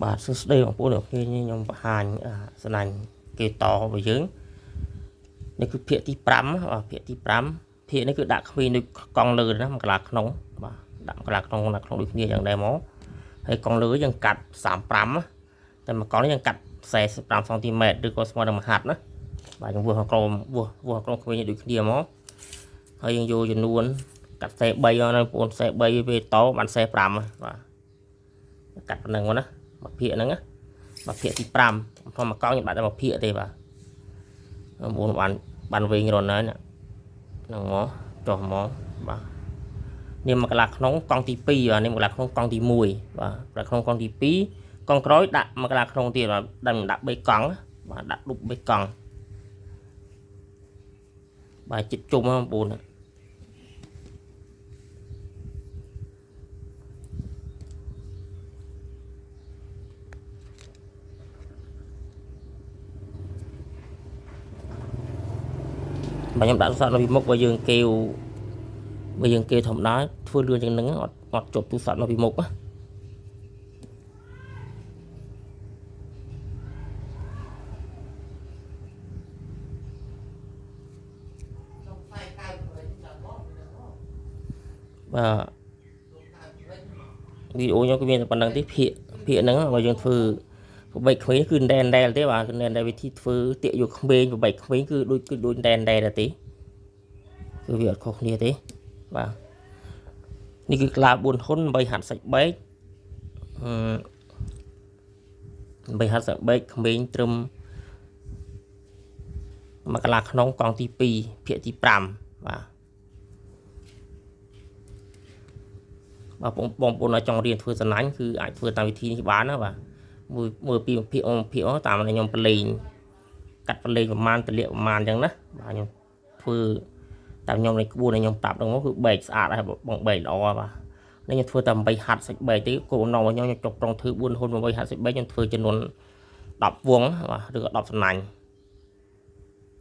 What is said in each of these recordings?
បាទសួស្តីបងប្អូនអ្នកគ្នាខ្ញុំបង្ហាញស្នាញ់គេតរបស់យើងនេះគឺភាគទី5បាទភាគទី5ភាគនេះគឺដាក់ខ្វីដូចកង់លើណាមកកន្លះក្នុងបាទដាក់កន្លះក្នុងដាក់ក្នុងដូចគ្នាយ៉ាងដែរមកហើយកង់លើយើងកាត់35តែមួយកង់នេះយើងកាត់45សង់ទីម៉ែត្រឬក៏ស្មើនឹងមួយហាត់ណាបាទយើងវាស់ខាងក្រោមវាស់វាស់ខាងក្រោមខ្វីនេះដូចគ្នាមកហើយយើងយកចំនួនកាត់43មកណាបងប្អូន43វាតបាន45បាទកាត់ប៉ុណ្្នឹងមកណាមួយភាគហ្នឹងណាមួយភាគទី5ផងមួយកង់ខ្ញុំដាក់តែមួយភាគទេបាទបងប្អូនបានបានវិញរនហើយណាហ្នឹងមកចុះមកបាទនេះមកកន្លះក្នុងកង់ទី2បាទនេះមកកន្លះក្នុងកង់ទី1បាទកន្លះក្នុងកង់ទី2កង់ក្រោយដាក់មកកន្លះក្នុងទៀតបាទដាក់3កង់បាទដាក់ដប់3កង់បាទចិត្តជុំហ្នឹងបងប្អូនបាទខ្ញុំដាក់ទូរស័ព្ទនៅពីមុខបើយើងកេវបើយើងគេធម្មតាធ្វើលឿនជាងនឹងអត់អត់ជប់ទូរស័ព្ទនៅពីមុខណាបាទវីដេអូខ្ញុំគឺមានតែប៉ុណ្្នឹងទេភាគភាគហ្នឹងបើយើងធ្វើប្របែកក្មេងគឺដែនដែលទេបាទគឺដែនដែលវិធីធ្វើតាកយកក្មេងប្របែកក្មេងគឺដូចគឺដូចដែនដែលទេគឺវាអត់ខុសគ្នាទេបាទនេះគឺក្លា4ហ៊ុន8ហាត់សាច់បែកអឺ8ហាត់សាច់បែកក្មេងត្រឹមមកកន្លះក្នុងកង់ទី2ភាគទី5បាទបាទបងប្អូនចង់រៀនធ្វើសំណាញ់គឺអាចធ្វើតាមវិធីនេះបានណាបាទមួយមើលពីភាគភាគតាមខ្ញុំប្រឡែងកាត់ប្រឡែងប្រមាណទលាកប្រមាណអញ្ចឹងណាបាទខ្ញុំធ្វើតាមខ្ញុំនៃក្បួនដែលខ្ញុំប្រាប់ហ្នឹងមកគឺបែកស្អាតហើយបងបែកល្អបាទនេះខ្ញុំធ្វើតែ8ហាត់សាច់បែកទេគោលបំណងរបស់ខ្ញុំខ្ញុំចុះប្រុងធ្វើ4ហ៊ុន8ហាត់សាច់បែកខ្ញុំធ្វើចំនួន10វងបាទឬក៏10សំណាញ់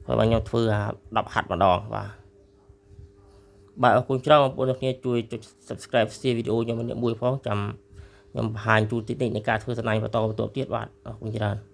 ហើយបាទខ្ញុំធ្វើអា10ហាត់ម្ដងបាទបាទអរគុណច្រើនបងប្អូនទាំងគ្នាជួយចុច Subscribe share វីដេអូខ្ញុំម្នាក់មួយផងចាំខ្ញុំបង្ហាញជូនតិចៗនៃការធ្វើសំណាញ់បន្តបន្ទាប់ទៀតបាទអរគុណច្រើន។